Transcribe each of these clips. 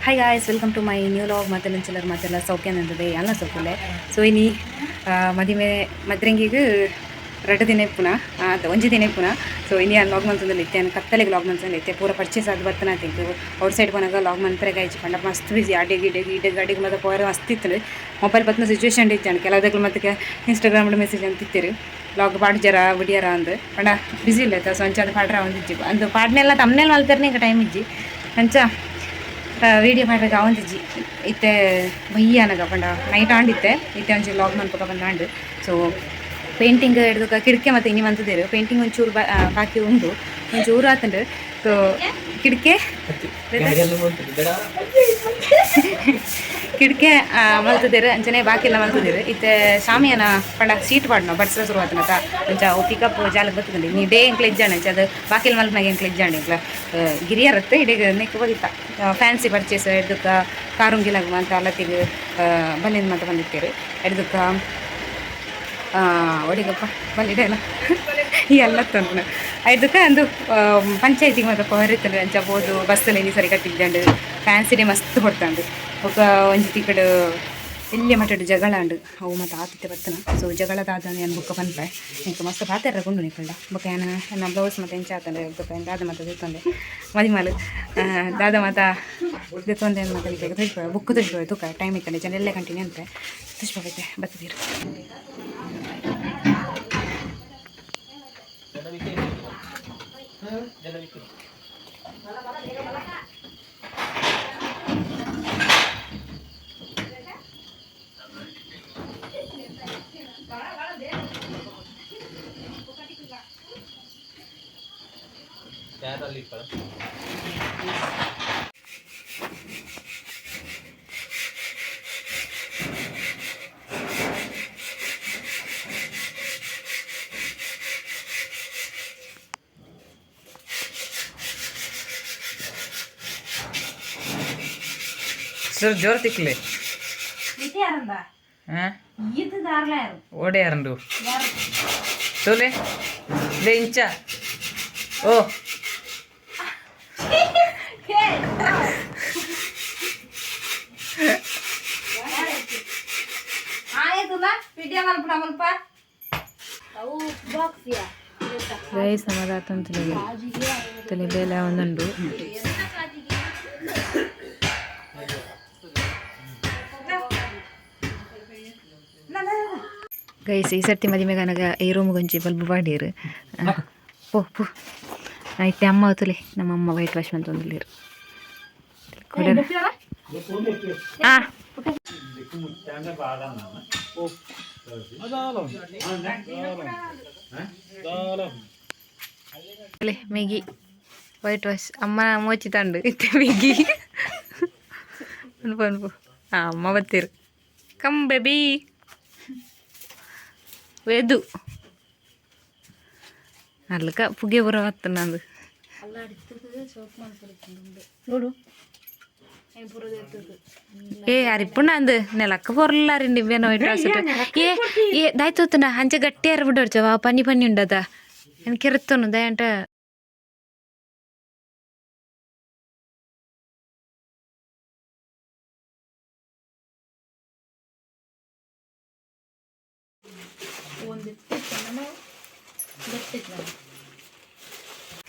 Hi guys, welcome to my new vlog. ಮಾತೆಲ್ಲ ಮಾತೆಲ್ಲ ಸೌಖ್ಯನಂತದೆ ಎಲ್ಲ ಸೌಖ್ಯಲೆ. ಸೊ ಇನಿ ಮದಿಮೆ ಮದ್ರಂಗಿಗೆ ರಡ್ಡು ದಿನ ಇಪ್ಪುನ ಅದು ಒಂಜಿ ದಿನ ಇಪ್ಪುನ. ಸೊ ಇನಿ ನಾನು ಲಾಗ್ ಮಂತಂದಲ್ಲಿ ಇತ್ತೆ, ಕತ್ತಲೆಗೆ ಲಾಗ್ ಮಂತಂದಲ್ಲಿ ಇತ್ತೆ. ಪೂರ ಪರ್ಚೇಸ್ ಆದ್ ಬತ್ತನ ತಿಂಕ್ ಔಟ್ ಸೈಡ್ ಪೋನಾಗ ಲಾಗ್ ಮಂತ್ರೆಗೆ ಆಯ್ತು ಪಂಡ ಮಸ್ತ್ ಬಿಸಿ. ಅಡಿಗೆ ಇಡಗೆ ಇಡಗೆ ಅಡಿಗೆ ಮತ್ತೆ ಪೋರೆ ಮಸ್ತ್ ಇತ್ತು. ಮೊಬೈಲ್ ಬತ್ತಿನ ಸಿಚುವೇಶನ್ ಇತ್ತು. ಕೆಲವುದಕ್ಕೆ ಮತ್ತೆ ಇನ್ಸ್ಟಾಗ್ರಾಮ್ ಮೆಸೇಜ್ ಅಂತ ಇತ್ತೀರಿ, ಲಾಗ್ ಪಾಡು ಜರ ಬಿಡಿಯರ ಅಂದು. ಪಂಡ ಬಿಸಿ ಇಲ್ಲ ಸೊ ಅಂಚ ಅದು ಪಾಡ್ರ ಒಂದಿಜ್ಜಿ ಅಂದು ಪಾಡ್ನೆಲ್ಲ ತಮ್ಮನೆಲ್ಲ ಮಲ್ತಾರನೆ ಈಗ ಟೈಮ್ ಇಜ್ಜಿ. ಅಂಚ ವೀಡಿಯೋ ಪಾಡ್ರೆ ಅವಂದಿಜ್ಜಿ. ಇತ್ತೆ ಬಯ್ಯಾನಗ ಪಂಡ ನೈಟ್ ಆಂಡಿತ್ತೆ. ಇತ್ತೆ ಒಂಚೂರು ಲಾಗ್ ಮನ್ಪಕ ಬಂದಾಂಡು. ಸೊ ಪೇಂಟಿಂಗ್ ಹಿಡ್ದು ಕಿಟಕಿ ಮತ್ತು ಇನಿ ಮಂತದೇರು. ಪೇಂಟಿಂಗ್ ಒಂಚೂರು ಬಾಕಿ ಉಂಡು, ಒಂಚೂರು ಆತಂಡು. ಸೊ ಕಿಟಕಿ ಕಿಟಕಿ ಮಲ್ತದೇರು, ಅಂಚನೆ ಬಾಕಿ ಎಲ್ಲ ಮಲ್ತದೇರು. ಇತ್ತೆ ಶಾಮಿಯಾನ ಪಂಡ ಸೀಟ್ ಪಾಡ್ನ ಬಡ್ಸರ ಶುರು ಆತನತ. ಅಂಚ ಅವು ಪಿಕಪ್ ಜಾಲಕ್ಕೆ ಬರ್ತದೆ. ನೀ ಡೇ ಎಂಕ್ಲ ಇಜ್ಜಾಂಡ ಅಂಚ ಅದು ಬಾಕಿಲ್ ಮಲ್ಪನಾಗ ಎಂಕ್ಲ ಇಜ್ಜಾಂಡ. ಎಂಕ್ಲ ಗಿರಿಯರತ್ತೆ ಇಡೀ ನೆಕ್ ಹೋಗಿತ್ತ. ಫ್ಯಾನ್ಸಿ ಪರ್ಚೇಸ್ ಎಡ್ದಕ್ಕ ಕಾರುಂಗಿಲಾಗ ಅಂತ ಅಲ್ಲತ್ತಿಗೆ ಬಲ್ಲಿಂದ ಮತ್ತೆ ಬಂದಿತ್ತೀರಿ. ಎಡ್ದಕ್ಕ ಒಡಿಗಪ್ಪ ಬಲ್ಲಿಡೆ ಅಲ್ಲ ಈ ಎಲ್ಲ ತಂದು ಐದಕ್ಕೆ ಅಂದು ಪಂಚಾಯತಿಗೆ ಮತ್ತೆ ಹೊರಿತಂಡು. ಅಂಚ ಬೋದು ಬಸ್ಸಲ್ಲಿ ಇನಿ ಸರಿ ಕಟ್ಟಿದ್ದಂಡು. ಫ್ಯಾನ್ಸಿನೇ ಮಸ್ತ್ ಕೊಡ್ತಾಂಡು. ಬೊಕ ಒಂಜಿ ತಿಕಡ್ ಎಲ್ಯ ಮಟ್ಟಡ್ ಜಗಳ ಅಂಡು. ಅವು ಮತ್ತು ಆತಿತ್ತೆ ಬತ್ತನ. ಸೊ ಜಗಳದಾದ ಏನು ಬುಕ್ಕ ಪನ್ಪೆ. ಎಂಕ್ ಮಸ್ತ್ ಪಾತೆರ ಕೊಂಡು ನಿಕ್ಕಲ್ಡ. ಬೊಕ ಏನ ಎನ್ನ ಬ್ಲೌಸ್ ಮತ್ತೆ ಎಂಚ ಆತಂಡೆ, ಬೊಕ ದಾದ ಮತ್ತೆ ದೆತ್ತೊಂದೆ ಮದಿಮಾಲು ದಾದ ಮಾತ ದೆತ್ತೊಂದೆ ಮತ್ತೆ ನಿಕ್ಲೆಗ್ ತೋಜಿಪಾವೆ. ಬುಕ್ ತೋಜಿಪಾವೆ. ತೂಕ ಟೈಮ್ ಇತ್ತಂಡೆ ಜನ ಎಲ್ಲೇ ಕಂಟಿನ್ಯೂ ಅಂತೆ ತೋಜಿಪಾವೈತೆ ಬತ್ತದೀರು. ಸರ್ ಜೋರ್ ತಿಕ್ಲೆ. ಹಾಂ, ಓಡೆ ಯಾರಂಡು ತೋಲೆ ಲೇ ಇಂಚ ಓ. ಗೈಸ್, ನಮ್ಮದಾತಂತಲೇ ತಲೆ ಬೇಲೆ ಒಂದುಂಡು. ಗೈಸ್, ಈ ಸರ್ತಿ ಮದಿಮೆಗನಗ ಈ ರೂಮ್ಗೊಂಚಿ ಬಲ್ಬ್ ಬಾಡೀರು. ಪೋ ಪೋ ಇತ್ತೆ ಅಮ್ಮ ತುಲೆ, ನಮ್ಮ ಅಮ್ಮ ವೈಟ್ ವಾಶ್ ಮಂತೊಂದುಲ್ಲೇರು. ಆ ಮೆಗಿ ವೈಟ್ ವಾಶ್ ಅಮ್ಮ ಮೋಚಿ ತಂಡು. ಇತ್ತೆ ಮೆಗಿ ಅನ್ಪು ಅನ್ಪು. ಆ ಅಮ್ಮ ಬತ್ತೀರು. ಕಮ್ ಬೇಬಿ ವೇದು ಅಲ್ಲಕ ಪುಗೆ ಬರ ಬತ್ತ ನಂದು. ಏ ಅರಿಪುಂಡ ಅಂದು ನೆಲಕ್ಕ ಪೊರ್ಲ ಅರಿಂಡಿ ಬೇನ ವೈಟ್ ವಾಶ್. ಏ ಏ ದಾಯ್ತೋತನ ಅಂಚ ಗಟ್ಟಿ ಅರ ಬಿಡೋರ್ಚವ ಪನ್ನಿ ಪನ್ನಿ ಉಂಡದ ಏನು ಕೆರೆತ್ತೋನು ದಯಾಂಟ.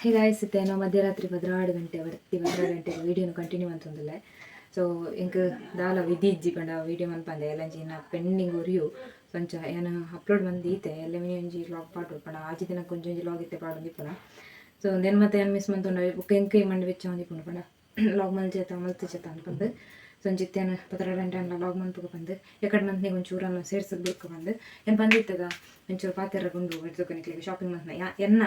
ಹೇ ಗಾಯ್ಸ್, ಇತ್ತೇನೋ ಮಧ್ಯರಾತ್ರಿ 12 ಗಂಟೆ ಬರ್ತಿ. 12 ಗಂಟೆಗೆ ವೀಡಿಯೋನು ಕಂಟಿನ್ಯೂ ಅಂತಂದಿಲ್ಲ. ಸೊ ಇಂಕ್ ದಾಲ ವಿಧಿ ಇಜ್ಜಿ ಪಂಡ ವೀಡಿಯೋ ಮನ್ಪಂದೆ ಎಲ್ಲ ಒಂಜಿ ಪೆಂಡಿಂಗ್ ಒರಿಯು. ಸೊ ಅಂಚ ಏನ ಅಪ್ಲೋಡ್ ಮಂದಿ ಈತೆ ಎಲ್ಲ ಮಿನಿ ಒಂಜಿ ಲಾಗ್ ಪಾಡು ಪಂಡ ಆಜಿ ದಿನ ಕೊಂಚ ಒಂಜಿ ಲಾಗ್ ಇತ್ತೆ ಪಾಡೊಂದಿಪ್ಪುನ. ಸೊ then ಮತ್ತೆ ಏನು ಮಿಸ್ ಮಂತುಂಡ. ಬೊಕ್ಕ ಎಂಕ್ ಮಂಡೆ ಬೆಚ್ಚ ಒಂದಿಪ್ಪುಂಡು ಪಂಡ ಲಾಗ್ ಮಲ್ಜೇತ ಮಲ್ತು ಜೇತ ಅನ್ಪಂದು. ಸೊ ಒಂಜಿ ಇತ್ತೇನು 12 ಗಂಟೆ ಲಾಗ್ ಮನ್ಪುಗ ಬಂದು ಎಕಡೆ ಮಂತ್ನಿಗೆ ಒಂಚೂರನ್ನು ಸೇರ್ಸದ್ ಬುಕ್ಕ ಬಂದು ಏನು ಬಂದಿತ್ತದ ಒಂಚೂರು ಪಾತೆರ ಗುಂಡು ಹಿಡ್ದುಕೊನಿಕ್ಲಿಗೆ ಶಾಪಿಂಗ್ ಮಂತ್ನ ಯಾ ಎನ್ನ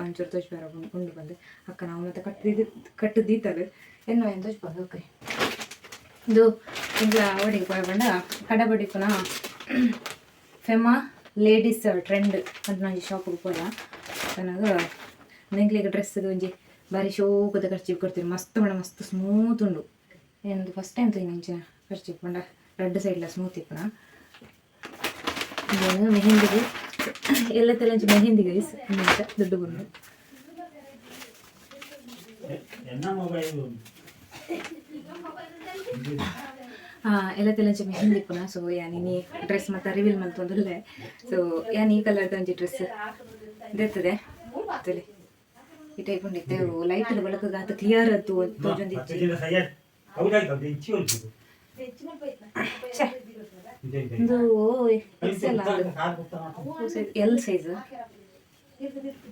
ಒಂಚೂರು ತೋಜ್ಬೇರ ಉಂಡು ಬಂದು. ಅಕ್ಕ ನಾವು ಮತ್ತೆ ಕಟ್ಟು ಕಟ್ಟು ದೀತದು ಎನ್ನ ಏನು ತೋಜ್ಬೋದು. ಓಕೆ, ಇದು ಇಂಗ್ಲ ಒಡಿಗೆ ಪೋಯ ಪಂಡ ಕಡಬಡಿ ಪುನಃ ಫೆಮಾ ಲೇಡೀಸ್ ಟ್ರೆಂಡ್ ಅಂತ ಒಂಜಿ ಶಾಪಿಗೆ ಪೋಯ. ನನಗೆ ಎಂಕ್ಲೆಗ್ ಡ್ರೆಸ್ಗೆ ಒಂಜಿ ಬಾರಿ ಶೋಕದ ಖರ್ಚಿಗೆ ಕೊಡ್ತೀರಿ. ಮಸ್ತ್ ಪಂಡ ಮಸ್ತ್ ಸ್ಮೂತ್ ಉಂಡು. ಎಂದು ಫಸ್ಟ್ ಟೈಮ್ ತೂಯಿನ ಇಂಚಿನ ಖರ್ಚಿಗೆ ಪಂಡ ರಡ್ಡ್ ಸೈಡ್ಲ ಸ್ಮೂತ್ ಇಪ್ಪುನ. ಇದೇನು ಮೆಹಂದಿಗೆ ಎಲ್ಲ ತೆಲಂಚಿ ಮೆಹಂದಿ ಗೈಸ್ ಅಂತ ದುಡ್ಡು ಬಂದು. ಎನ್ನ ಮೊಬೈಲ್. ಎಲ್ಲ ತೆಲಂಚ ಮೆಹಂದಿ ಪುನ. ಸೊ ಯಾನ್ ಇನಿ ಡ್ರೆಸ್ ಮತ್ತ ರಿವೀಲ್ ಮಲ್ತೊಂದುಲ್ಲೆ. ಸೊ ಯಾನ್ ಈ ಕಲರ್ದ ಒಂಜಿ ಡ್ರೆಸ್ ದೆತ್ತದೆ ತಲೆ. ಈ ಟೈಪ್ ಉಂಡಿತ್ತೆ. ಲೈಟ್ ಬೆಳಕು ಕ್ಲಿಯರ್ ಅದು ತೋಜೊಂದಿಜ್ಜಿ. ಛೆ, ಒಂದು ಎಕ್ಸೆಲ್, ಎಲ್ ಸೈಜ್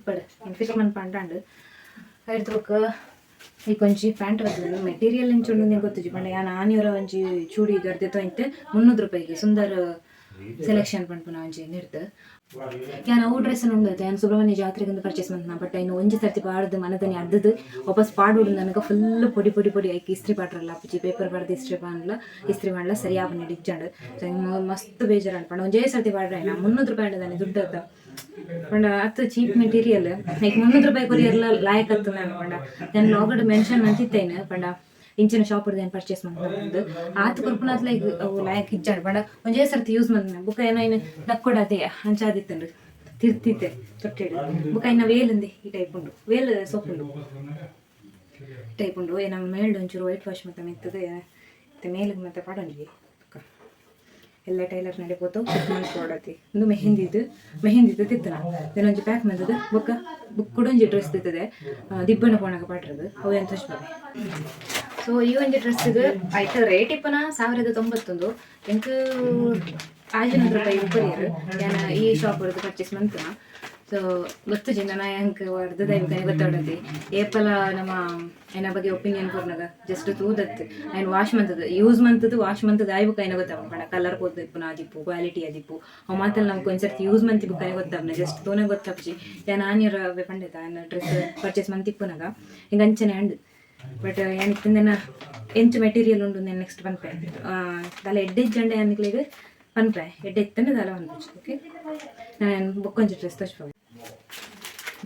ಬಡ ಫಿಟ್ ಮನ್ಪಂಡಾಂಡ್. ಐಡ್ದ್ ಬೊಕ್ಕ ಈ ಒಂಜಿ ಪ್ಯಾಂಟ್ ಬರ್ತದೆ. ಮೆಟೀರಿಯಲ್ ಎಂಚ ಉಂಡು ಗೊತ್ತುಜಿ. ಪಂಡ ಯಾನ್ ಆನಿಯರ ಒಂಜಿ ಚೂಡಿದಾರ್ ದೆತ್ತೊಂತೆ 300 ರೂಪಾಯಿಗೆ, ಸುಂದರ್ ಸೆಲೆಕ್ಷನ್ ಪನ್ಪುನ ಒಂಜಿ ನೆರ್ದ್. ಯಾನ್ ಅವು ಡ್ರೆಸ್ ಉಂಡು, ಯಾನ್ ಸುಬ್ರಹ್ಮಣ್ಯ ಜಾತ್ರೆಗೆ ಪರ್ಚೇಸ್ ಮಂತ್ನ. ಬಟ್ ಇನ್ನು ಒಂಜಿ ಸರ್ತಿ ಪಾಡ್ದು ಮನದನಿ ಅರ್ಧದು ವಾಪಸ್ ಪಾಡೋಡು ನನಗೆ ಫುಲ್ ಪೊಡಿ ಪೊಡಿ ಪೊಡಿ. ಐಕ್ ಇಸ್ತ್ರಿ ಪಾಡ್ರಲ್ಲ ಅಪ್ಪುಜಿ. ಪೇಪರ್ ಪಾಡ್ದು ಇಸ್ತ್ರಿ ಪಾಡ್ಲ, ಇಸ್ತ್ರಿ ಮಾಡ್ಲ ಸರಿ ಆಪುನ ಇಜ್ಜಂಡ್. ಸೊ ಮಸ್ತ್ ಬೇಜಾರು. ಪಂಡ ಒಂಜೇ ಸರ್ತಿ ಪಾಡ್ರೆ 300 ರೂಪಾಯಿ ಅಂಡದಾನೆ ದುಡ್ಡು ಅತ್ತ. ಪಂಡ ಅತ್ತು ಚೀಪ್ ಮೆಟೀರಿಯಲ್, ಲೈಕ್ 300 ರೂಪಾಯಿ ಕೊರಿಯರ್ಲ ಲಾಯಕ್ ಅತ್ತು ನಾನು. ಪಂಡ ನಾನು ಲಾಗಡ್ ಮೆನ್ಷನ್ ಮಂತಿತ್ತೇನೆ, ಪಂಡ ಇಂಚಿನ ಶಾಪ್ ಏನು ಪರ್ಚೇಸ್ ಮಂತ್ ಆತು ಕೊರ್ಪುನಾತ್ ಲೈಕ್ ಅವು ಲಾಯಕ್ ಇಜ್ಜಾಂಡ್. ಪಂಡ ಒಂಜೇ ಸರ್ತಿ ಯೂಸ್ ಮಂತ್ನ ಬುಕ್ಕ ಏನೋ ಇನ್ನು ದಕ್ಕೊಡತೆ ಅಂಚಾದಿತ್ತಂಡು ತಿರ್ತಿತ್ತೆ ತೊಟ್ಟೆಡು. ಬುಕ್ಕ ಇನ್ನ ವೇಲ್ ಅಂದೆ ಈ ಟೈಪ್ ಉಂಡು. ವೇಲ್ ಸೊಪ್ಪುಂಡು ಟೈಪ್ ಉಂಡು. ಏನ ಮೇಲ್ಡ್ ಒಂಚೂರು ವೈಟ್ ವಾಶ್ ಮತ್ತೆ ಮೆತ್ತದ ಮತ್ತೆ ಮೇಲಿಗೆ ಮತ್ತೆ ಪಾಡೊಂಜಿ. ಬುಕ್ಕ ಎಲ್ಲ ಟೈಲರ್ ನಡೆ ಪೋತು ಮನ್ಕೊಡತಿ. ಒಂದು ಮೆಹಂದಿದ್ದು ಮೆಹಂದಿದ್ದು ತಿತ್ತನ ಒಂಜಿ ಪ್ಯಾಕ್ ಮಂತದ. ಬೊಕ್ಕ ಬುಕ್ ಕೂಡ ಒಂಜಿ ಡ್ರೆಸ್ ತಿತ್ತದೆ, ದಿಬ್ಬಣ ಪೋಣಗ ಪಾಡ್ರದು. ಅವು ಎಂತ. ಸೊ ಈ ಒಂಜಿ ಡ್ರೆಸ್ಗೆ ಆಯ್ತು ರೇಟ್ ಇಪ್ಪನ 1091. ಎಂಕ್ 600 ರೂಪಾಯಿ ಉಪ್ಪರಿಯರು. ಯಾನ ಈ ಶಾಪ್ ಪರ್ಚೇಸ್ ಮಂತನ. ಸೊ ಗೊತ್ತು ನನ್ನ ಎಂಕ್ ಅರ್ಧದ ಗೊತ್ತಾಡತಿ. ಏಪಲ ನಮ್ಮ ಏನ ಬಗ್ಗೆ ಒಪಿನಿಯನ್ ಕೊರ್ನಗ ಜಸ್ಟ್ ತೂದತ್ ಐನ್ ವಾಶ್ ಮಂತದ, ಯೂಸ್ ಮಂತದ್ದು, ವಾಶ್ ಮಂತದ ಆಯ್ ಬುಕ್ಕ ಐನ ಗೊತ್ತಾಗ. ಪಂಡ ಕಲರ್ ಪೋದು ಇಪ್ಪುನ ಆದಿಪ್ಪು, ಕ್ವಾಲಿಟಿ ಆದಿಪ್ಪು, ಅವು ಮಾತಲ್ಲ ನಮ್ಗೆ ಒಂದ್ಸರ್ತಿ ಯೂಸ್ ಮಂತಿ ಬುಕ್ಕ ಗೊತ್ತಾಗ್ನ, ಜಸ್ಟ್ ತೂನೆ ಗೊತ್ತಾಪ್ಜಿ. ಯಾನ್ ಆನಿಯರ ಪಂಡೆತ ಆಯನ ಡ್ರೆಸ್ ಪರ್ಚೇಸ್ ಮಂತಿಪ್ಪುನಗ ಹಿಂಗ ಅಂಚನೆ ಅಂಡ್. ಬಟ್ ಏನಿತ್ತಿಂದೆನ ಎಂಚ ಮೆಟೀರಿಯಲ್ ಉಂಡು ನೆಕ್ಸ್ಟ್ ಪನ್ಪೆ. ದಾಲ ಎಡ್ಡೆ ಇಜ್ಜಂಡೆ ಅನ್ಕ್ಲೆಗ್ ಪನ್ಪೆ, ಎಡ್ಡೆ ಇತ್ತಂಡೆ ದಾಲ ಪನ್ಪುಜಿ. ಓಕೆ, ನಾನು ಬೊಕ್ಕೊಂಜಿ ಡ್ರೆಸ್ ತೋಚ್ಪೆ.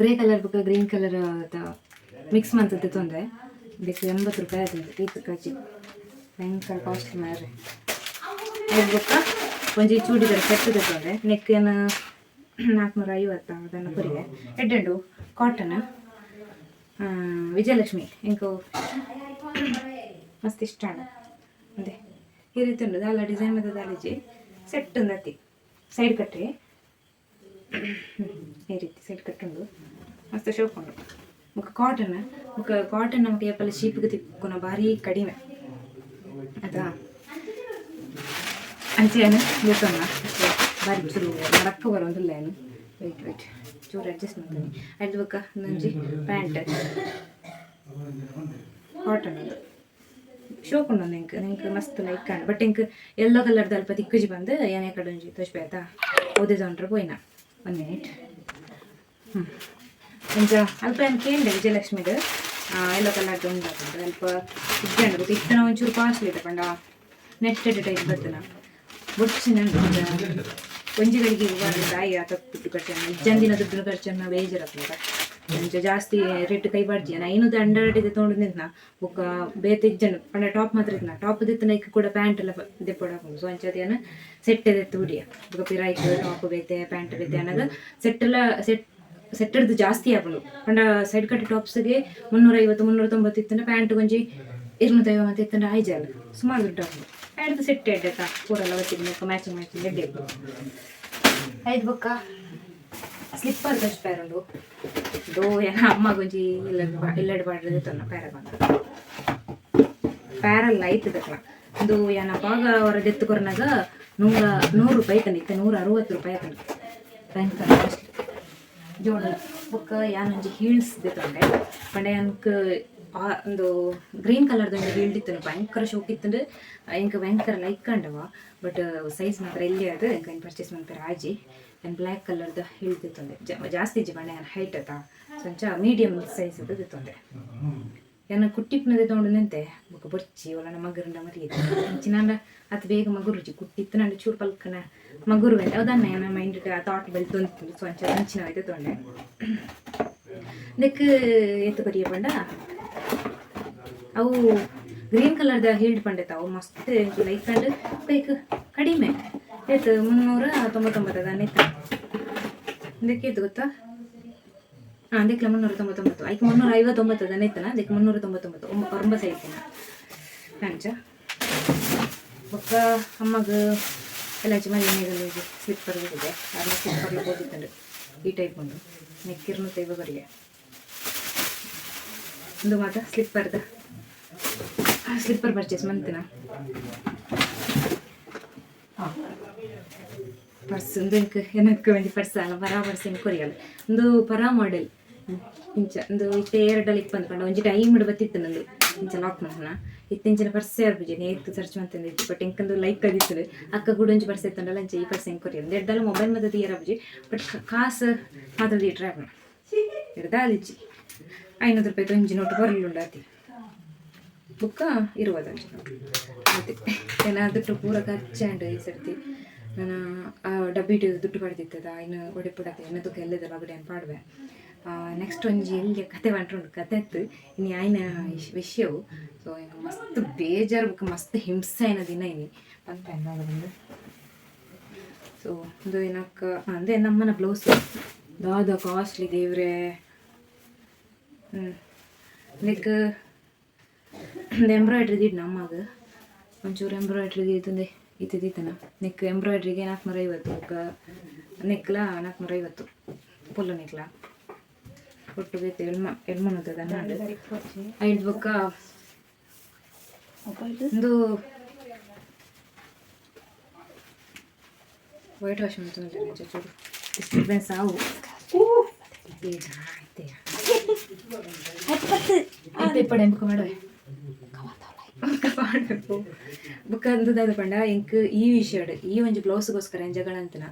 ಗ್ರೇ ಕಲರ್ ಬೊಕ್ಕ ಗ್ರೀನ್ ಕಲರ್ ಮಿಕ್ಸ್ ಮಂತದ್ದು ತೊಂದರೆ ಇದಕ್ಕೆ 80 ರೂಪಾಯಿ ಆಯ್ತು. ಈತ್ ಕಚಿ ಭಯಂಕರ ಕಾಸ್ಟ್ಲಿ ಮಾರ್ರೆ. ಐದು ಬೊಕ್ಕ ಒಂಜಿ ಚೂಡಿದಾರ್ ಸೆಟ್ ತೊಂದರೆ. ನೆಕ್ ಏನ 450 ಅದನ್ನು ಕೊರಿಗೆ. ಎಡ್ಡೆಂಡು ಕಾಟನ್, ವಿಜಯಲಕ್ಷ್ಮಿ. ಇಂಕು ಮಸ್ತ್ ಇಷ್ಟ ಅಣ್ಣ. ಅದೇ ಈ ರೀತಿ ಉಂಟು. ದಾಲ ಡಿಸೈನ್ ಮತ್ತೆ ದಾಲಿಜಿ ಸೆಟ್ ಉಂದತಿ. ಸೈಡ್ ಕಟ್ರಿ, ಈ ರೀತಿ ಸೈಡ್ ಕಟ್ ಉಂಡು. ಮಸ್ತ್ ಶೋಕ್ ಉಂಡು. ಬೊಕ್ಕ ಕಾಟನ್, ಬೊಕ್ಕ ಕಾಟನ್ ನಮಗೆ ಏಪಲ ಚೀಪ್ಗೆ ತಿಕ್ಕುನ ಭಾರಿ ಕಡಿಮೆ ಆಯ್ತಾ. ಅಂಚೆನ ದೆತ್ತೊನ್ನ. ಬಾರಿ ಚೂರು ನಡಕ್ಕ ಬರೋದಿಲ್ಲ ಏನು. ವೆಯ್ಟ್ ವೆಯ್ಟ್, ಚೂರು ಅಡ್ಜಸ್ಟ್ ಮಾಡ್ತೀನಿ. ಐದು ಬೊಕ್ಕ ಒಂಜಿ ಪ್ಯಾಂಟ್, ಕಾಟನ್. ಅದು ಶೋಕ್ ಉಂಡು. ಎಂಕ್ ಎಂಕ್ ಮಸ್ತ್ ಲೈಕ್ ಆಂಡ್. ಬಟ್ ಎಂಕ್ ಎಲ್ಲೋ ಕಲರ್ದ ಅಲ್ಪ ತಿಕ್ಕುಜಿ ಬಂದು ಏನೇ ಕಡೆ ಒಂಜಿ ತೋಚ್ಪೆ ಆಯ್ತಾ. ಓದೆ ತಗೊಂಡ್ರೆ ಪೋಯಿನ. One minute. ಒಂಜ ಅಲ್ಪ ಏನು ಕೇಂಡೆ ವಿಜಯಲಕ್ಷ್ಮಿದು ಎಲ್ಲೋ ಕಲರ್ದು ಉಂಡು. ಅಲ್ಪ ಇಜ್ಜಂಡು ಗೊತ್ತು ಇತ್ತನ. ಒಂಚೂರು ಕಾಸ್ಟ್ಲಿ ಇದೆ. ಪಂಡ ನೆಟ್ಟೆಡ್ ಟೈಪ್ ಬತ್ತನ ಬೊಚ್ಚಿನ ಒಂಜಿ ಗಳಿಗೆ ತಾಯಿ ಆತ ದುಡ್ಡು ಖರ್ಚನ್ನ ಇಜ್ಜಂದಿನ ದುಡ್ಡು ಖರ್ಚನ್ನ ಬೇಜಾರಾಗ್ತದ. ಒಂಚ ಜಾಸ್ತಿ ರೇಟ್ ಕೈ ಬಾಡ್ಜಿ. ಐನೂರು ಅಂಡರ್ ಇದೆ ತೊಗೊಂಡು ನಿಂತ. ಬೊಕ್ಕ ಬೇತೆ ಇಜ್ಜಂಡು. ಪಂಡ ಟಾಪ್ ಮಾತ್ರ ಇತ್ನ. ಟಾಪ್ ದಿತ್ತನ ಐಕ್ ಕೂಡ ಪ್ಯಾಂಟ್ ಎಲ್ಲ ದೆಪ್ಪೊಡಾಪುಂಡು. ಸೊ ಅಂಚ ಸೆಟ್ ದೆತ್ತು ಬಿಡಿಯ. ಬೊಕ್ಕ ಪಿರಾಯ್ಕ್ ಟಾಪ್ ಬೇತೆ, ಪ್ಯಾಂಟ್ ಬೇತೆ ಅನ್ನಗ ಸೆಟ್ ಎಲ್ಲ ಸೆಟ್ ಸೆಟ್ ಜಾಸ್ತಿ ಆಪುಂಡು. ಪಂಡ ಸೈಡ್ ಕಟ್ ಟಾಪ್ಸ್ಗೆ 350, 390 ಇತ್ತಂಡ, ಪ್ಯಾಂಟ್ ಒಂಜಿ 250 ಇತ್ತಂಡ ಆಯ್ಜಾಲ್ ಸುಮಾರು ದುಡ್ಡು ಆಪುಂಡು. ಪ್ಯಾಂಟ್ ಸೆಟ್ ಎಡ್ಡೆ ಪೂರೆಲ್ಲ ಒಟ್ಟಿಗೆ ಮ್ಯಾಚಿಂಗ್ ಮ್ಯಾಚಿಂಗ್ ಎಡ್ಡೆ ಇಪ್ಪು. ಐದು ಬೊಕ್ಕ ಸ್ಲಿಪ್ಪರ್ ತೋಚ್ ಉಂಡು. ದೋ ಏನ ಅಮ್ಮಗೊಂಜಿ ಇಲ್ಲ ಇಲ್ಲಡ್ ಪಾಡ್ರೆ ತೊನ್ನ ಪ್ಯಾರಗೊಂಡ ಪ್ಯಾರಲ್ ಐತ್ ದಕ್ಲ. ಒಂದು ಏನ ಬಾಗ ಅವರ ದೆತ್ತು ಕೊರ್ನಾಗ 100 ರೂಪಾಯಿ ತಂದು ಇತ್ತೆ 160 ರೂಪಾಯಿ ತಂದು. ಭಯಂಕರ ಕಾಸ್ಟ್ಲಿ ಜೋಡ. ಬೊಕ್ಕ ಯಾನೊಂಜಿ ಹೀಲ್ಸ್ ದೆತ್ತೊಂಡೆ. ಪಂಡ ಯಾನ್ಕ್ ಒಂದು ಗ್ರೀನ್ ಕಲರ್ದ ಒಂಜಿ ಹೀಲ್ಡ್ ಇತ್ತು. ಭಯಂಕರ ಶೋಕ್ ಇತ್ತಂಡು. ಎಂಕ್ ಭಯಂಕರ ಲೈಕ್ ಅಂಡವ. ಬಟ್ ಸೈಜ್ ಮಾತ್ರ ಎಲ್ಲಿ ಅದು ಎಂಕ್ ಪರ್ಚೇಸ್ ಮನ್ಪೆರೆ ಆಜಿ. ಯಾನ್ ಬ್ಲ್ಯಾಕ್ ಕಲರ್ದ ಹೀಲ್ ದೆತ್ತೊಂಡೆ. ಜಾಸ್ತಿ ಇಜ್ಜಿ. ಪಂಡ ಯಾನ್ ಹೈಟ್ ಅತ್ತ, ಸೊ ಮೀಡಿಯಂ ಸೈಜ್ ದೆತ್ತೊಂಡೆ. ಯಾನ್ ಕುಟ್ಟಿಪ್ಪನದೆ ತೊಗೊಂಡು ನಿಂತೆ. ಬೊಕ್ಕ ಬೊರ್ಚಿ ಒಲನ ಮಗರಂಡ ಮರಿ ಅಂಚಿನಾಂಡ ಅತ್ ಬೇಗ ಮಗುರುಜಿ. ಕುಟ್ಟಿತ್ತು ನಂಡು ಚೂರು ಪಲ್ಕನ ಮಗುರು ಹೌದನ್ನ ಯಾನ ಮೈಂಡ್ ಥಾಟ್ ಬೆಲ್ತೊಂದು. ಸೊ ಅಂಚ ಅಂಚಿನ ಐತೆ ತೊಂಡೆ. ಇದಕ್ಕೆ ಏತ್ ಕೊರಿಯ ಪಂಡ ಅವು ಗ್ರೀನ್ ಕಲರ್ದ ಹೀಲ್ಡ್ ಪಂಡೆತ. ಅವು ಮಸ್ತ್ ಲೈಕ್ ಅಂಡ್ ಬೈಕ್ ಕಡಿಮೆ ಏತ್ 399 ಅದ ಇತ್ತ. ಇದಕ್ಕೆ ಏತ್ ಗೊತ್ತಾ? ಹಾಂ, ಅದಕ್ಕೆ 399. ಐಕ್ 359 ಅದನ್ನ ಇತ್ತನ. ಅದಕ್ಕೆ 399 ಒರಂಬ ಸೈಜಿನ ಅಂಚ. ಬೊಕ್ಕ ಅಮ್ಮಗ್ ಎಲ್ಲ ಮನೆ ಸ್ಲಿಪ್ಪರ್ ಇದೆ ಅರ್ನ ಸ್ಲಿಪ್ಪರ್ ಹೋಗಿತ್ತಂಡು ಈ ಟೈಪ್ ಉಂಡು ನೆಕ್ಕಿರ್ನು ತೈವ ಬರಿಯ ಒಂದು ಮಾತ ಸ್ಲಿಪ್ಪರ್ದ ಸ್ಲಿಪ್ಪರ್ ಪರ್ಚೇಸ್ ಮಂತಿನ ಪರ್ಸ್ ಒಂದು ಇಂಕ್ ಏನಕ್ಕೆ ಒಂಜಿ ಪರ್ಸ್ ಅಲ್ಲ ಪರ ಪರ್ಸ್ ಇಂಕ್ ಕೊರಿಯಲ್ಲ ಒಂದು ಪರ ಮಾಡೆಲ್ ಇಂಚ ಒಂದು ಇತ್ತೆ ಎರಡಲ್ಲಿ ಇಪ್ಪಂದು ಪಂಡ ಒಂಜಿ ಟೈಮ್ ಇಡ್ ಬತ್ತಿತ್ತು ನಂದು ಇಂಚ ಲಾಕ್ ಮಲ್ಪುನ ಇತ್ತೆ ಇಂಚಿನ ಪರ್ಸ್ ಯಾರು ನೇತ್ ಸರ್ಚ್ ಮಂತಂದಿತ್ತು ಬಟ್ ಇಂಕಂದು ಲೈಕ್ ಅದಿತ್ತು ಅಕ್ಕ ಕೂಡ ಒಂಜಿ ಪರ್ಸ್ ಇತ್ತಂಡಲ್ಲ ಅಂಚ ಈ ಪರ್ಸ್ ಇಂಕ್ ಕೊರಿಯಲ್ಲ ಎಡ್ದಲ್ಲ ಮೊಬೈಲ್ ಮತ್ತೆ ತೀಯರ ಬುಜಿ ಬಟ್ ಕಾಸು ಮಾತ್ರ ದೀಟ್ರೆ ಆಪುನ ಎಡ್ದಾಲಿಜ್ಜಿ 500 ರೂಪಾಯಿ ಒಂಜಿ ನೋಟು ಬರಲುಂಡು ಆತಿ ಬುಕ್ಕ ಇರುವುದು ಒಂಜಿ ನೋಟು ಅದೇ ಏನಾದ್ರು ಪೂರ ಖರ್ಚಾಂಡು ಈ ಸರ್ತಿ ನಾನು ಆ ಡಬ್ಬಿಟ್ ದುಡ್ಡು ಪಡೆದಿತ್ತದ ಇನ್ನು ಒಡೆ ಪಡತೆ ಎನ್ನದಕ್ಕೆ ಎಲ್ಲದಲ್ಲ ಅಗಡೆ ಪಾಡುವೆ. ನೆಕ್ಸ್ಟ್ ಒಂಜಿ ಎಲ್ಲಿ ಕತೆ ಬಂಟ್ರುಂಡು ಕತೆ ಇತ್ತು ಇನ್ನು ಆಯ್ನ ವಿಷಯವು. ಸೊ ಮಸ್ತ್ ಬೇಜಾರು ಬುಕ್ ಮಸ್ತ್ ಹಿಂಸೆ ಆಯ್ನ ದಿನ ಇನಿ ಪನ್ಪ ಬಂದು. ಸೊ ಒಂದು ಏನಕ್ಕ ಅಂದರೆ ನಮ್ಮನ ಬ್ಲೌಸ್ ದಾದ ಕಾಸ್ಟ್ಲಿ ದೇವ್ರೆ. ಲೈಕ್ ಎಂಬ್ರಾಯ್ಡ್ರಿ ದಿಡ್ ನಮ್ಮಗ ಒಂಚೂರು ಎಂಬ್ರಾಯ್ಡ್ರಿ ಇತ್ತಂದೆ ಇತ್ತಿದ್ದೀತನ ನೆಕ್ ಎಂಬ್ರಾಯ್ಡ್ರಿಗೆ 450, ಬೊಕ್ಕ ನೆಕ್ಲ 450 ಪೊಲ್ಲ ನೆಕ್ಲ ಒಟ್ಟು ಬೇಕು ಎಲ್ಮ ಎಲ್ಮನದ ಐದು ಬೊಕ್ಕ ಒಂದು ವೈಟ್ ವಾಶ್ ಮಾಡ್ತಾರೆ ಚೂರು ಡಿಸ್ಟರ್ಬೆನ್ಸ್ ಆವು ಇಪ್ಪಡೆ ಬುಕ್ ಮಾಡುವೆ ಪಾಡಬೇಕು ಬುಕ್ಕ ಅಂದದಾದ ಪಂಡ ಎಂಕ್ ಈ ವಿಷಯಡ್ ಈ ಒಂಜಿ ಬ್ಲೌಸ್ಗೋಸ್ಕರ ಎಂಜ ಜಗಳ ಅಂತನ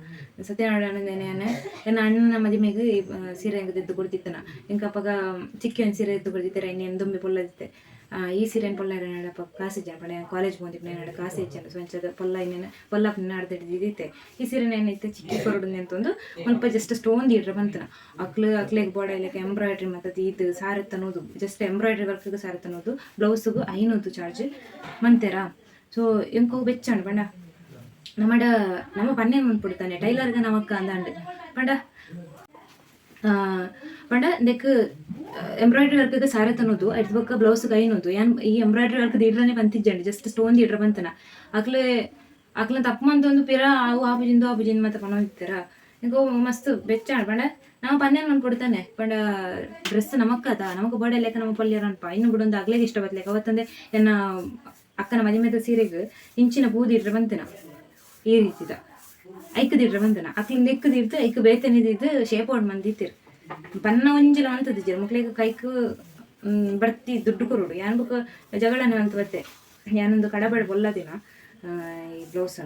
ಸತ್ಯನಾರಾಯಣ ನೆನೆ ಎನ್ನ ಅಣ್ಣನ ಮದಿಮೆಗ್ ಈ ಸೀರೆ ಎಂಕ್ ದೆತ್ತ್ ಕೊಡ್ತಿತ್ತನ ಎಂಕ್ ಅಪಗ ಚಿಕ್ಕಿ ಒಂಜಿ ಸೀರೆ ಎತ್ತು ಕೊಡ್ತಿತ್ತೆರ್ ಐನ್ ಎಂದೊಂಬೆ ಪೊಲ್ಲದಿತ್ತೆ. ಈ ಸೀರೆನ್ ಪೊಲ್ಲ ಅಪ್ಪ ಕಾಸು ಇಜ್ಜಾಂಡ್ ಪಂಡ ಕಾಲೇಜ್ ಪೋವೊಂದಿಪ್ಪುನ ಎನ್ನಡ ಕಾಸು ಇಜ್ಜಾಂಡ್. ಸೊ ಅಂಚಾದ್ ಪೊಲ್ಲ ಇನ್ನೇನು ಪೊಲ್ಲ ಅರ್ಧ ಇತ್ತೆ ಈ ಸೀರೆನ ಏನೈತೆ ಚಿಕ್ಕಿ ಕೊರೊಡು ಅಂತಂದು ಮುಲ್ಪ ಜಸ್ಟ್ ಸ್ಟೋನ್ ದೀಡ್ರೆ ಬಂತನ ಅಕ್ಲು ಅಕ್ಲೆಗ್ ಬೋಡ ಇಲ್ಲಕ ಎಂಬ್ರಾಯ್ಡ್ರಿ ಮತ್ತೆ ದೀದ್ ಸಾರೆತ್ತನೋದು ಜಸ್ಟ್ ಎಂಬ್ರಾಯ್ಡ್ರಿ ವರ್ಕ್ಗ್ ಸಾರೆತ್ತನೋದು ಬ್ಲೌಸ್ಗು 500 ಚಾರ್ಜ್ ಮಂತೆರಾ. ಸೊ ಎಂಕ್ ಅವು ಬೆಚ್ಚಾಂಡ್ ಪಂಡ ನಮಡ ನಮ ಪನ್ನೇನ್ ಮನ್ಪೊಡುತ್ತಾನೆ ಟೈಲರ್ಗ ನಮಕ್ ಅಂದಾಂಡ್ ಪಂಡ ಪಂಡ ನೆಕ್ ಎಂಬ್ರಾಯ್ಡ್ರಿ ವರ್ಕ್ಗ್ ಸಾರೆ ತನ್ನೋದು ಐತ ಬೊಕ್ಕ ಬ್ಲೌಸ್ಗ್ 500. ಯಾನ್ ಈ ಎಂಬ್ರಾಯ್ಡ್ರಿ ವರ್ಕ್ ದೀಡ್ರನೆ ಪಂತಿಜ್ಜಂಡ್ ಜಸ್ಟ್ ಸ್ಟೋನ್ ದೀಡ್ರ ಬಂತನ ಅಕ್ಲೆ ಅಕ್ಲೆನ್ ತಪ್ಪು ಮಂತೊಂದು ಪಿರ ಅವು ಆಪುಜಿ ಇಂದು ಆಪುಜಿ ಮಾತ ಪನೊಂದಿತ್ತೆರ. ಎಂಕ್ ಅವು ಮಸ್ತ್ ಬೆಚ್ಚಾಂಡ್ ಪಂಡ ನಮ ಪನ್ನೇನ್ ಮನ್ಪೊಡುತ್ತಾನೆ ಪಂಡ ಡ್ರೆಸ್ ನಮಕ್ ಅತ ನಮಕ್ ಬೋಡೆ ಲೆಕ್ಕ ನಮ ಪೊಲ್ಯರ ಅನ್ಪ ಇನ್ನು ಬುಡೊಂದು ಅಗ್ಲೆಗ್ ಇಷ್ಟ ಬತ್ಲೆಕ ಅವತ್ತಂದೆ ಎನ್ನ ಅಕ್ಕನ ಮದಿಮೆದ ಸೀರೆಗ್ ಇಂಚಿನ ಪೂ ದೀಡ್ರ ಬಂತೆನ ಈ ರೀತಿದ ಐಕ್ ದೀಡ್ರ ಬಂತನ ಅಕ್ಲಿಂದ ನೆಕ್ ದೀಡ್ದು ಐಕ್ ಬೇತನೆ ದೀದ್ ಶೇಪ್ ಔಟ್ ಮಂದಿತ್ತೆರ್ ಬನ್ನ ಒಂಜಿಲ ಮಂತದಿಜ್ಜೆರ್ ಮುಕ್ಲೆಗ್ ಕೈಕ್ ಬರ್ತಿ ದುಡ್ಡು ಕೊರೊಡು. ಯಾನ್ ಬೊಕ ಜಗಳನೆ ಮಂತ್ ಬತ್ತೆ ಯಾನೊಂದು ಕಡಬಡ್ ಬೊಲ್ಲದಿನ ಈ ಬ್ಲೌಸ್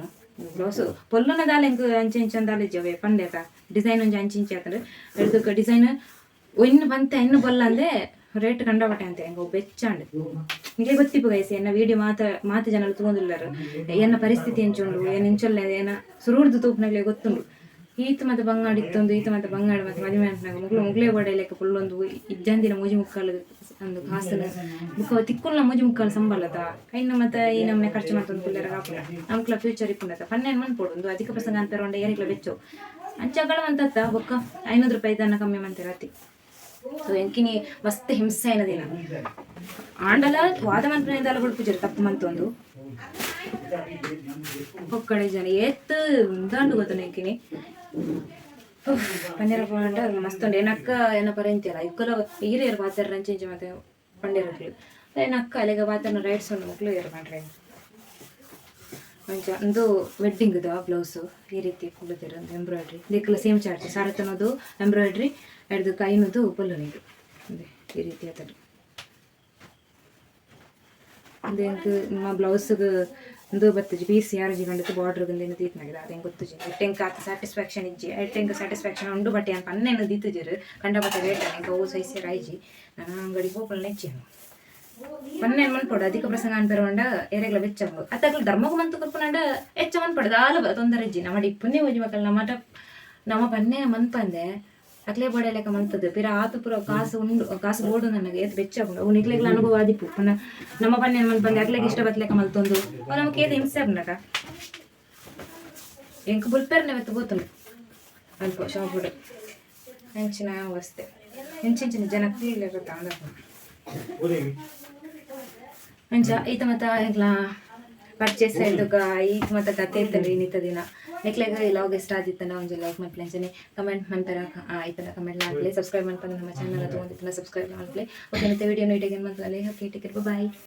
ಬ್ಲೌಸ್ ಪೊಲ್ಲುನ ದಾಲ ಎಂಕ್ ಅಂಚೆ ಇಂಚ ದಾಲ ಇಜ್ಜಿ ಅವೇ ಪಂಡೆ ಅತ ಡಿಸೈನ್ ಒಂಜಿ ಅಂಚೆ ಇಂಚ ಆತುಂಡು ಎಡ್ದಕ್ಕ ಡಿಸೈನ್ ಒಯ್ನ್ ಬಂತೆ ಇನ್ನು ಬೊಲ್ಲಂದೆ ರೇಟ್ ಕಂಡಪಟ್ಟೆ ಅಂತೆ ಎಂಕ್ ಅವು ಬೆಚ್ಚಾಂಡ್. ನಿಕ್ಲೆ ಗೊತ್ತಿಪ್ಪು ಗೈಸ್ ಎನ್ನ ವೀಡಿಯೋ ಮಾತ ಮಾತ ಜನಲು ತೂವೊಂದುಲ್ಲೆರ್ ಎನ್ನ ಪರಿಸ್ಥಿತಿ ಎಂಚ ಉಂಡು ಏನ್ ಎಂಚೊಲ್ಲೆ ಏನ ಸುರುಡ್ದು ತೂಪುನಕ್ಲೆಗ್ ಗೊತ್ತುಂಡು. ಈತ್ ಮಾತ ಬಂಗಾಡಿ ಇತ್ತೊಂದು ಈತ್ ಮಾತ ಬಂಗಾಡಿ ಮಾತ ಮದಿಮೆ ಆಪುನಗ ಮುಗ್ಲು ಮುಗ್ಲೇ ಬೋಡೆ ಲೆಕ್ಕ ಪುಲ್ಲೊಂದು ಇಜ್ಜಂದಿನ ಮೂಜಿ ಮುಕ್ಕಾಲು ಅಂದು ಕಾಸುನು ಬೊಕ್ಕ ತಿಕ್ಕುಲ್ನ ಮೂಜಿ ಮುಕ್ಕಾಲು ಸಂಬಳದ ಐನ ಮಾತ ಈ ನಮ್ನೆ ಖರ್ಚು ಮಂತೊಂದು ಕುಲ್ಲೆರೆ ಆಪುಂಡ ನಮ್ಕ್ಲ ಫ್ಯೂಚರ್ ಇಪ್ಪುಂಡತ ಪನ್ನೇನ್ ಮನ್ಪೊಡು ಉಂದು ಅಧಿಕ ಪ್ರಸಂಗ ಅನ್ಪೆರ್ ಏರೆಗ್ಲ ಬೆಚ್ಚವು ಅಂಚ ಮಂತತ್ತ ಬೊಕ್ಕ 500 ರೂಪಾಯಿ ದಾನ ಕಮ್ಮಿ ಮಂತೆರ್ ಅತಿ. ಸೊ ಎಂಕಿನಿ ಮಸ್ತ್ ಹಿಂಸೆ ಆಯ್ನ ದಿನ ಆಂಡಲ ವಾದ ಮನ್ಪುನ ದಾಲ ಬುಡ್ಪುಜೆರ್ ತಪ್ಪು ಮಂತೊಂದು ಪೊಕ್ಕಡೆ ಜನ ಏತ್ ಉಂದಾಂಡು ಗೊತ್ತುಂಡು ಎಂಕಿನಿ ಪನ್ನೀರ ಪಂಡ ಮಸ್ತ್ ಉಂಡು. ಎನ್ನ ಅಕ್ಕ ಎನ್ನ ಪರೆಂತಿಯಲ್ಲ ಇಕ್ಕಲ ಈರೇರ್ ಪಾತೆರ್ರ ಅಂಚೆ ಇಂಚ ಮಾತ ಪಂಡೇರ್ ಎನ್ನ ಅಕ್ಕ ಅಲೆಗ ಪಾತೆರ್ನ ರೈಟ್ಸ್ ಉಂಡು ಮೊಕ್ಲು ಏರ್ ಪಂಡ್ರೆ ಅಂಚ. ಉಂದು ವೆಡ್ಡಿಂಗ್ದ ಬ್ಲೌಸ್ ಈ ರೀತಿ ಕುಲ್ಲುದೆರ್. ಒಂದು ಎಂಬ್ರಾಯ್ಡ್ರಿ ದೆಕ್ಕಲ ಸೇಮ್ ಚಾರ್ಜ್ ಸಾರತ್ತನೋದು ಎಂಬ್ರಾಯ್ಡ್ರಿ ಎಡ್ದಕ್ಕೆ 500 ಪೊಲ್ಲುನಿಗ್ ಈ ರೀತಿ ಆತುಂಡು. ಉಂದು ಎಂಕ್ ನಮ್ಮ ಬ್ಲೌಸ್ಗ್ ಉಂದು ಬತ್ತುಜಿ ಪೀಸ್ ಯಾರುಜಿ ಪಂಡುದು ಬಾರ್ಡರ್ ಉಂದೆನ್ ದೀತ್ನಾಗ ದಾದ ಎಂಕ್ ಗೊತ್ತುಜಿ. ಬಟ್ ಎಂಕ್ ಆತ್ ಸ್ಯಾಟಿಸ್ಫ್ಯಾಕ್ಷನ್ ಇಜ್ಜಿ. ಐಟ್ ಎಂಕ್ ಸ್ಯಾಟಿಸ್ಫ್ಯಾಕ್ಷನ್ ಉಂಡು ಬಟ್ ಯಾನ್ ಪನ್ನೆನ್ ದೀತುಜೆರ್ ಕಂಡಪಟ್ಟೆ ರೇಟ್ ಎಂಕ್ ಅವು ಸೈಸೆರ್ ಆಯ್ಜಿ ನನ ಅಂಗಡಿ ಪೋಪುನ ಇಜ್ಜಿ. ಪನ್ನೆನ್ ಮನ್ಪೊಡು ಅಧಿಕ ಪ್ರಸಂಗ ಅನ್ಪೆರ್ ಪಂಡ ಏರೆಗ್ಲ ಬೆಚ್ಚ ಆಪುಂಡು ಅತ್ತ ಅಕ್ಲ್ ಧರ್ಮಗ್ ಮಂತ್ ಕೊರ್ಪುನಂಡ ಎಚ್ಚ ಮನ್ಪೊಡು ದಾಲ ತೊಂದರೆ ಇಜ್ಜಿ. ನಮಡ ಇಪ್ಪುನೇ ಒಂಜಿ ಮಕ್ಕಳು ನಮಟ ನಮ ಪನ್ನೆ ಮನ್ಪಂದೆ ಅಕ್ಲೆ ಬೋಡೆ ಲೆಕ್ಕ ಮಂತದ್ದು ಪಿರ ಆತು ಪೂರ ಕಾಸು ಉಂಡು ಕಾಸು ಬೋಡು ನನಗೆ ಏತ್ ಬೆಚ್ಚ ಆಪುಂಡು ಅವು ನಿಕ್ಲೆಗ್ಲ ಅನುಭವ ಆದಿಪ್ಪು. ಪಂಡ ನಮ್ಮ ಪನ್ನೆನ್ ಮನ್ಪಂದೆ ಅಕ್ಲೆಗ್ ಇಷ್ಟ ಬತ್ಲೆಕ್ಕ ಮಲ್ತೊಂದು ಅವು ನಮಕ್ ಏತ್ ಹಿಂಸೆ ಆಪುಂಡಕ. ಎಂಕ್ ಬುಲ್ಪೆರ್ನೆ ಮೆತ್ತ ಗೊತ್ತುಂಡು ಅಲ್ಪ ಶಾಪುಡು ಅಂಚಿನ ಅವಸ್ಥೆ ಇಂಚಿಂಚಿನ ಜನಕ್ಲು ಅಂಚ ಈತ ಮತ್ತ ಎಂಕ್ಲ ಪರ್ಚೇಸ್ ಆಯ್ತುಕ ಈತ್ ಮಾತ ಕತೆ ಇತ್ತಂಡ್ರಿ ಇನ್ನಿತ್ತ ದಿನ. ನಿಕ್ಲೆಗ್ ಈ ವ್ಲಾಗ್ ಇಷ್ಟ ಆದಿತ್ತಂಡ ಒಂಜಿ ಲೈಕ್ ಮಲ್ಪಲೆ. ಅಂಚನೆ ಕಮೆಂಟ್ ಮನ್ಪೆರ ಇತ್ತಂಡ ಕಮೆಂಟ್ ಮಲ್ಪಲೆ. ಸಬ್ಸ್ಕ್ರೈಬ್ ಮನ್ಪಂದೆ ನಮ್ಮ ಚಾನಲ್ ತಗೊಂಡಿತ್ತಂಡ ಸಬ್ಸ್ಕ್ರೈಬ್ ಮಲ್ಪಲೆ. ಓಕೆ, ಮತ್ತೆ ವಿಡಿಯೋ ಇಟೇಗೆ ಮಲ್ಪಲೆ. Okay, take care, boy.